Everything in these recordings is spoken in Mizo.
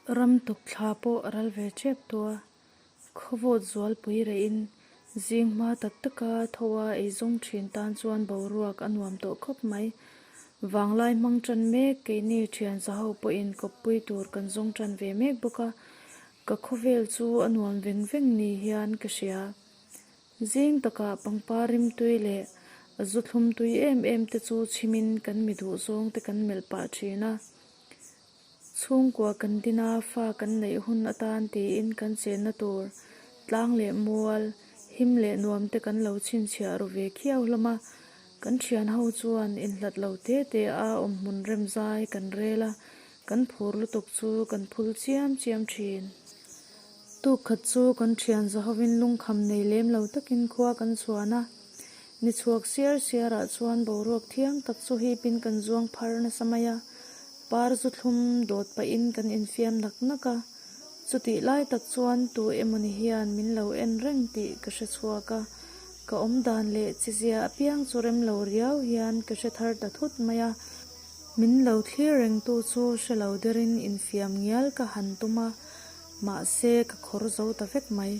Ram tuk thla pawh a ral ve tep tawh a, khawvawt zualpui reihin zing hma tak taka tho a eizawng thin tan chuan boruak a nuam tawh khawp mai. Vanglai hmang tan mek keini thian zaho pawhin kawppui tur kan zawng tan ve mek bawk a, ka khawvel chu a nuam veng veng ni hian ka hria. Zing takah pangpar rimtui leh zu thlum tui em em te chu chhimin kan mi duh zawng te kan melh pah thin a. Chhungkua kan din a, fa kan neih hun atan tiin kan chenna tur tlang leh mual, him leh nuam te kan lo chhinchhiah ru ve khiau hlawm a. Kan thian ho chuan inhlat lo te te a awmhmun remzai kan rel a, kan phur lutuk chu kan phul chiam chiam thin. Tuk khat chu kan thian zahovin lungkham nei lem lo takin khua kan chhuan a, ni chhuak siar siarah chuan boruak thiang tak chu hipin kan zuang phar nasa mai a, par zu thlum dawt pahin kan infiam nak nak a. Chutih lai tak chuan tu emawni hian min lo en reng tih ka hre chhuak a, ka awm dan leh chizia apiang chu rem lo riau hian ka hre thar ta thut mai a. Min lo thlir rengtu chu hre lo derin infiam ngial ka han tum a, mahse ka khawr zo ta vek mai.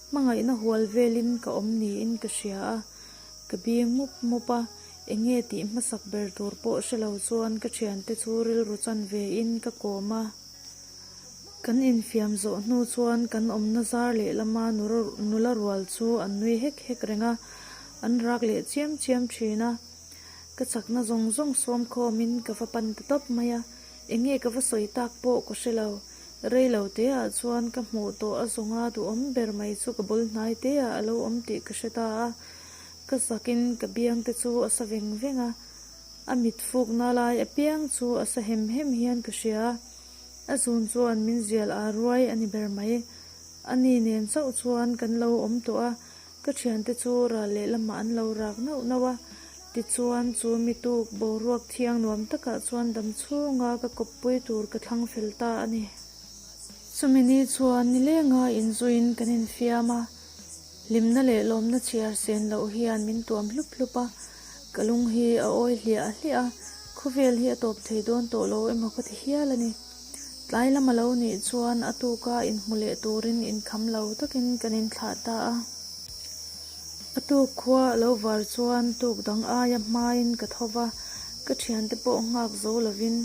Hmangaihna hual velin ka awm niin ka hria a, ka bing mup mup a, eng nge tih hmasak ber tur pawh hre lo chuan ka thiante chu rilru chan vein ka kawm a. Kan infiam zawh hnu chuan kan awmna zar lehlama nula rual chu an nui hek hek reng a, an rak leh chiam chiam thin a. Ka chakna zawng zawng sawm khawmin ka va pan ta tawp mai a, eng nge ka va sawi tak pawh ka hre lo. Rei lo te ah chuan ka hmuh tawh a zawnga duhawm ber mai chu ka bul hnai te ah a lo awm tih ka hre ta a, ka zakin ka biang te chu a sa veng veng a, a mit fukna lai apiang chu a sa hem hem hian ka hria a, a zun chuan min zial aa ruai a ni ber mai. Ani nen chauh chuan kan lo awm tawh a, Ka thiante chu ral lehlamah an lo rak nauh nauh a, tichuan chu mi tuk boruak thiang nuam takah chuan dam chhunga ka kawppui tur ka thlang fel ta a ni. Chumi ni chuan nilenga inzuiin kan infiam a, hlimna leh lawmna chhiar sen loh hian min tuam hlup hlup a, ka lung hi a awi hliah hliah a, khawvel hi a tawp thei dawn tawh lo emaw ka ti hial a ni. Tlai lam a lo nih chuan a tuka inhmu leh turin inkham lo takin kan inthlah ta a. A tuk khua a lo var chuan tuk dang aia hmain ka tho va, ka thiante pawh nghak zo lovin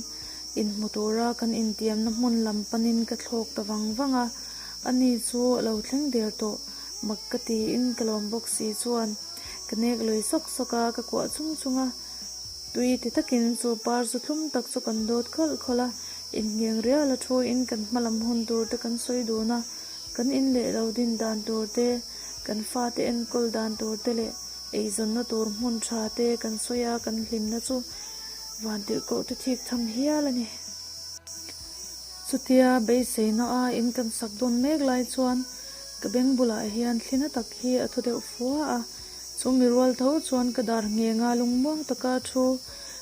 inhmu tura kan intiamna hmun lam panin ka thlawk ta vang vang a. Ani chu a lo thleng der tawh, mak ka tiin ka lawm bawk si chuan ka nek lui sawk sawk a, ka kuah chung chung a. Tui ti takin chu par chu thlum tak chu kan dawt khawlh khawlh a, inngeng rial a thu in kan hma lam hun tur te kan sawi dun a, kan in leh lo din dan tur te, kan fate enkawl dan tur te leh eizawnna tur hmun tha te kan sawi a, kan hlimna chu vantirhkoh te thik tham hial a ni. Chutia beiseina a in kan sak dawn mek lai chuan ka beng bulah hian thlina tak hi a thu deuh fua a, Chu mi rual tho chuan ka dar nghenga lungmuang taka thu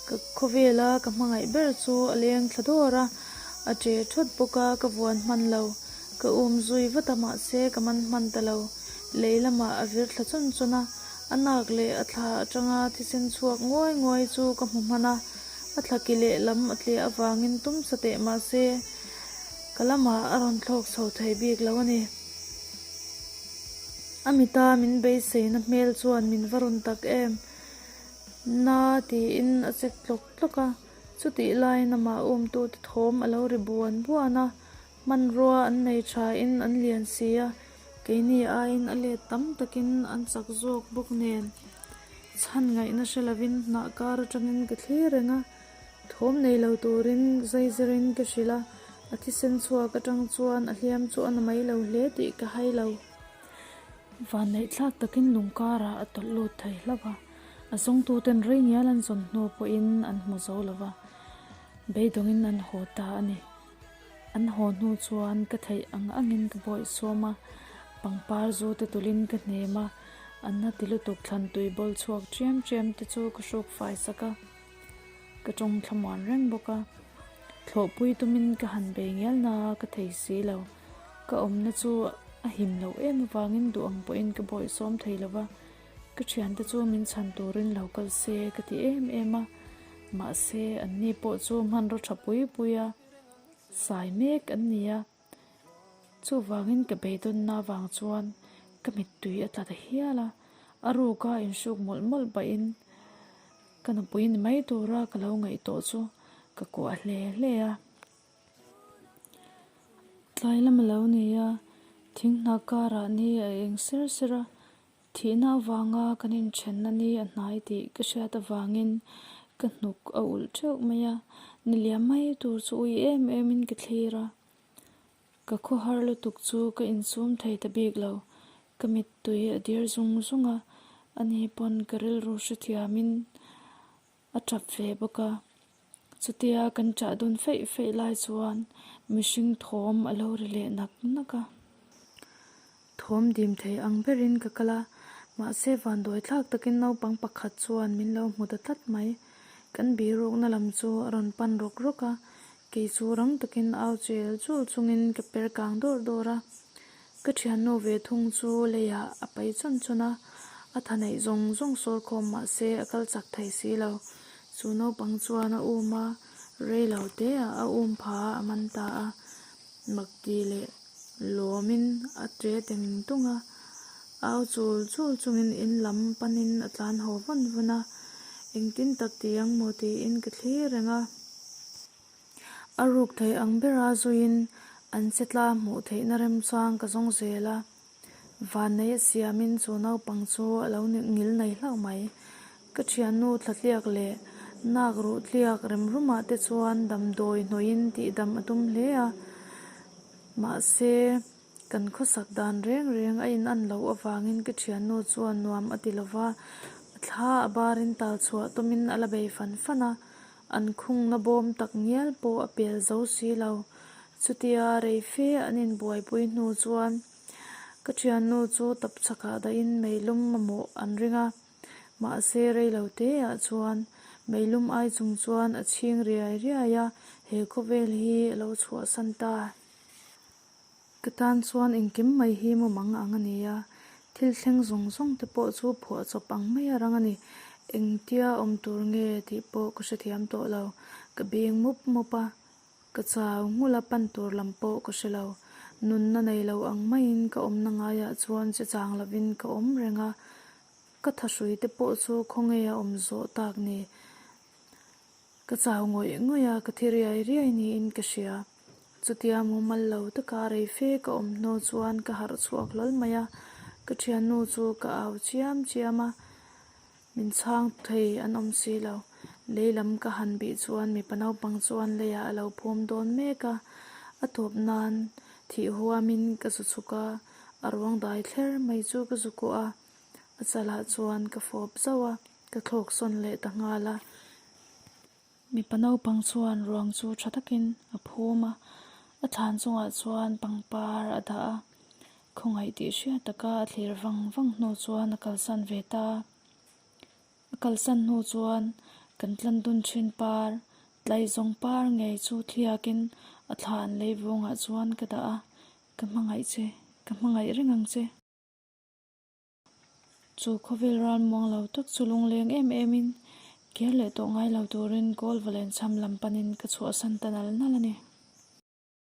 ka khawvela ka hmangaih ber chu a leng thla dawr a, a che thawt bawk a, ka vuan hman lo. Ka um zui vat a mahse ka man hman ta lo. Lei lamah a vir thla chawn chawn a, a nak leh a thla atanga thisen chhuak nguai nguai chu ka hmu hman a, a thla ki lehlam a tliah avangin tum sa teh mahse ka lamah a rawn thlawk chho thei bik lo a ni. A mita min beiseina hmel chuan min va rawn tak em? Na tiin a chek tlawk tlawk a, chutih laiin amah umtute thawm a lo ri buan buan a, hmanrua an nei thain an lian si a, keini aiin a let tam takin an chak zawk bawk nen. Chhan ngaihna hre lovin hnah kar atangin ka thlir reng a. Thawm nei lo turin zaizirin ka hrilh a, a thisen chhuak atang chuan a hliam chu a na mai lo hle tih ka hai lo. Vanneihthlak takin lungkarah a tawlh lut thei hlauh a, a zawngtuten rei ngial an zawn hnu pawhin an hmu zo lo va, beidawngin an haw ta a ni. An haw hnu chuan ka theih ang angin ka bawihsawm a, pangpar zu te tulin ka hnem a, an na ti lutuk thlan tui bawl chhuak ṭiam ṭiam te chu ka hruk fai sak a. Ka tawng thlamuan reng bawk a, thlawhpui tumin ka han bei ngial na ka thei si lo. Ka awmna chu a him loh em avangin duh ang pawhin ka bawihsawm thei lo va, ka thiante chu min chhan turin lo kal se ka ti em em a, mahse anni pawh chu hmanraw tha pui pui a. Sai mek an ni a, chuvangin ka beidawnna avang chuan ka mittui a tla ta hial a, a ruka inhruk mawlh mawlh pahin ka nupui ni mai tura ka lo ngaih tawh chu ka kuah hle hle a. Tlai lam a lo ni a, thing hna karah ni a eng ser ser a, Thihna avanga kan inthenna ni a hnai tih ka hriat avangin ka hnuk a ulh teuh mai a, ni liam mai tur chu ui em emin ka thlir a. Ka khawhar lutuk chu ka insum thei ta bik lo, ka mittui a dir zung zung a, ani pawn ka rilru hrethiamin A tap ve bawk a, chutia kan ṭah dun feih feih lai chuan mihring thawm a lo ri leh nak nak a. Thawm dim thei ang berin ka kal a, mahse vanduai thlak takin naupang pakhat chuan min lo hmu ta tlat mai. Kan birukna lam chu a rawn pan rawk rawk a, kei chu rang takin au chel chul chungin ka per kang dawr dawr a. Ka thiannu ve thung chu leiah a pai chawn chawn a, a tha neih zawng zawng sawr khawm mah se a kal chak thei si lo. Chu naupang chuan a um a, rei lo te ah a um pha a, a man ta a. Makti leh lawmin a ṭe teng tung a, au chul chul chungin in lam panin a tlan haw vawn vawn a, engtin tak ti ang maw tiin ka thlir reng a. A ruk thei ang bera zuiin an che tla hmuh theihna remchang ka zawng zel a, vannei a siamin chu naupang chu a lo ngil nei hlauh mai. Ka thiannu thlatliak leh nak ruh tliak remrumah te chuan damdawi hnawihin tihdam a tum hle a, mahse kan khawsak dan reng reng a inan loh avangin ka thiannu chuan nuam a ti lova, a thla a barin tal chhuah tumin a la bei fan fan a. An khungna bawm tak ngial pawh a pel zo si lo. Chutia rei fe an inbuaipui hnu chuan ka thiannu chu tapchhakah dahin meilum mamawh an ring a. Mahse rei lo teah chuan meilum ai chung chuan a chhing riai riai a, he khawvel hi a lo chhuahsan ta. Ka tan chuan engkim mai hi mumang ang a ni a, thil thleng zawng zawng te pawh chu phuah chawp ang mai a rang a ni. Engtia awm tur nge tih pawh ka hrethiam tawh lo. Ka bing mup mup a, ka chau nghulh a pan tur lam pawh ka hre lo. Nunna nei lo ang maiin ka awmna ngaiah chuan che chang lovin ka awm reng a, ka thahrui te pawh chu khawnge a awm zawh tak ni. Ka chau ngawih ngawih a, ka thi riai riai niin ka hria. Chutia mumal lo taka rei fe ka awm hnu chuan ka harh chhuak hlawl mai a, ka thiannu chu ka au chiam chiam a, min chhang thei an awm si lo. Lei lam ka han bih chuan mipa naupang chuan leiah a lo phum dawn mek a, a tawp nan thih huamin ka zu chhuk a, a ruang dai thler mai chu ka zu kuah a, a chalah chuan ka fawp zauh a, ka thlawk sawn leh ta nghal a. Mipa naupang chuan ruang chu tha takin a phum a, a thlan chungah chuan pangpar a dah a, khawngaih tih hriat taka a thlir vang vang hnu chuan a kalsan ve ta a. A kalsan hnu chuan kan tlan dun thin par, tlaizawng par ngei chu thliakin a thlan leivungah chuan ka dah a, ka hmangaih che, ka hmangaih reng ang che. Chu khawvel ral muang lo tak chu lungleng em emin kir leh tawh ngai lo turin Kawlvalen chham lam panin ka chhuahsan ta nal nal a ni.